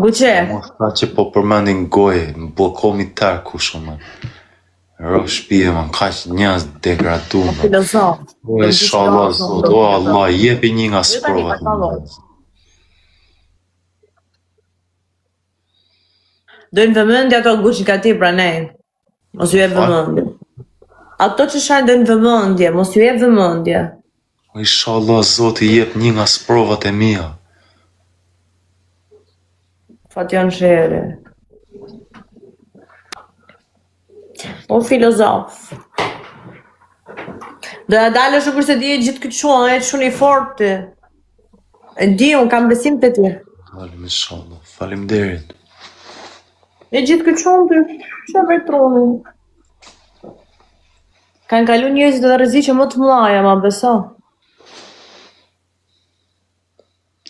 Guçe. Mos ta që po përmendin gojë, më bllokomi tërë kush më. Rob shpije, man, kaq njerëz degraduar. Filozof. O inshallah, zot, o Allah, jepi një nga Jo tani, sprovat. pa lloj. Dojnë vëmendje ato Gucci ka ti pra ne. Mos ju jep Fal. vëmendje. Ato që shajnë dojnë vëmendje, mos ju jep vëmendje. O inshallah, zoti jep një nga sprovat e mia. Fatjon Shere. O filozof. Do ja dalësh sikur se di e gjithë këtë çun, e çun i fortë ti. E di, unë kam besim te ti. Falim inshallah. Faleminderit. E gjithë këtë çun ty, çe vër trunin. Kanë kalu njerëzit edhe rreziqe më të mëdha, ma beso.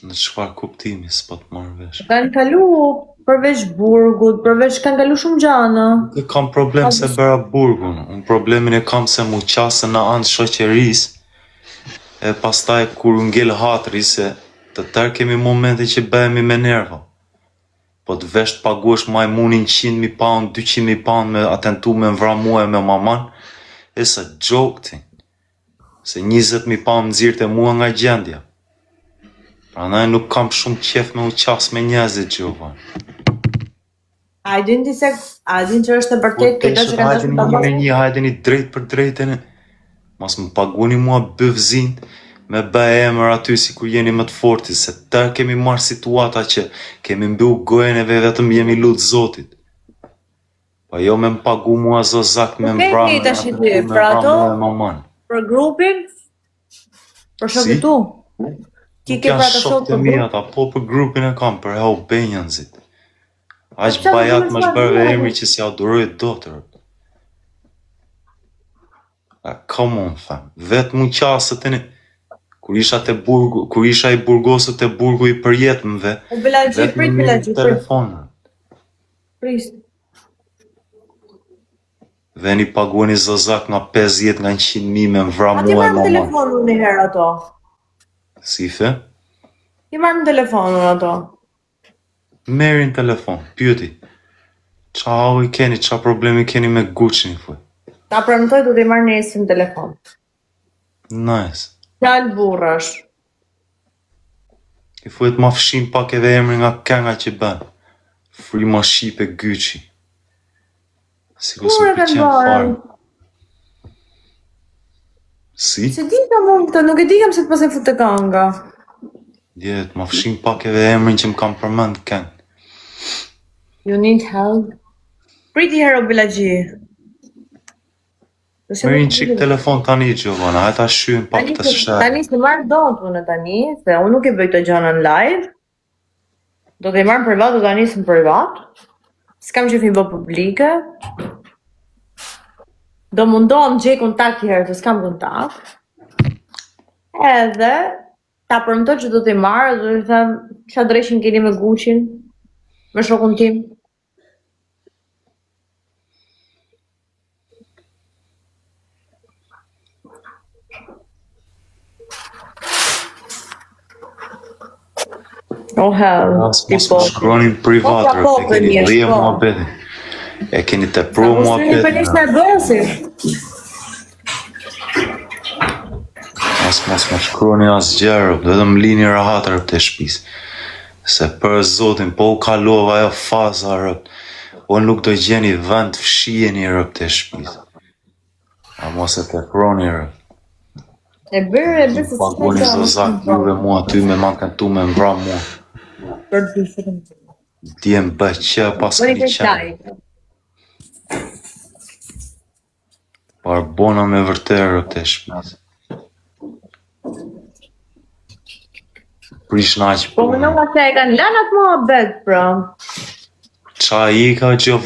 Në çfarë kuptimi s'po të marr vesh. Kanë kalu përveç burgut, përveç kanë kalu shumë gjana. Nuk e kam problem se bëra burgun. Unë problemin e kam se mu qasën në anë shoqërisë. E pastaj kur u ngel hatri se të tërë kemi momente që bëhemi me nerva. Po të vesh të paguash majmunin 100.000 pound, 200.000 pound me atentu me vra mua e me maman, it's a joke thing. Se 20.000 pound nxirrte mua nga gjendja. Prandaj nuk kam shumë qef me u qas me njerëzit Gjovan. A e din ti se a e din që është e Po vërtet kjo gjë që deshët kanë dashur hajdeni ta një me bëjnë? një, hajdeni drejt për drejtën. Mos më paguni mua bëfzin me bë emër aty si kur jeni më të forti, se tërë kemi marrë situata që kemi mbyll gojën e vetëm jemi lut Zotit. Po jo me më pagu mua zozak me më Okej, vra me tash i atë di, me për vra ato- mua e maman. Për grupin? Për shokët Si? tu? Ti Nuk ke janë për ato shokët shokë e për mi grup? ata, po për grupin e kam, për Albaniansit. Aq Po pse bajat nuk më është e bërë thua? emri që s'ja duroj dot. rë. A, come on, fam. Vetë mu qasët e një. Kur isha te burgu, kur isha i burgosur te burgu i përjetëmve, O Belagji, vetë më prit mirë Belagji, prit, telefon. prit. Veni paguani zozak nga 50 nga 100 mijë me më vra A ti mua e marrë në maman. telefon unë një herë ato? Si the? Ti marrë në telefon unë ato. Merrin telefon, pyeti. Qa halli keni, qa problemi keni me Gucci-n, thuj. Ta premtoj do t'i marrë nesër në telefon. Nice. Fjalë burrash. I thuhet ma fshin pak edhe emrin nga kënga që bën. Frima shqipe Gucci. Sikur Kur s'më e kanë pëlqen bërë? fare. Si? Se di kam unë këtë, nuk e di kam se të pasaj fut të kënga. Djetë, ma fshin pak edhe emrin që më kam përmend këngë. You need help. Prit i herë o Belagji. Do se Merrin nuk çik telefon tani Giovanna, hajde ta shyejm pak Tani, të sherr. tani se marr dot unë tani, se unë nuk e bëj këto gjëra në live. Do të i marr në privat, do ta nis në privat. S'kam qef mi bë publike. Do mundohem të gjej kontakt një herë, se s'kam kontakt. Edhe ta premtoj që do t'i marr, do t'i them çfarë dreqin keni me Gucci-n, me shokun tim. Oh hell, As mos tipo. më shkruani në privat, Po, pra, rrë, po, e keni për dhje po. muhabetin. E keni tepru Sa mos hyni për muhabetin. një e bësi. As mos më shkruani asgjë, rrë, vetëm lini rahat rrë të shtëpisë. Se për zotin, po u kalova ajo faza rrë. O nuk do gjeni vend të fshiheni rrë të shtëpisë. A mos e teproni rrë. E bërë, e bërë se Paguani s'ka zozak juve mua aty me mankën tu me mvra mua. Për të shumë. Djem bë që pas Bëni keni këtë qenë. like. Barbona me vërtet rrë të shtëpisë. Prish na aq Po punë. mendova se e kanë lënë atë muhabet, pra. Qa i ka Giovanna?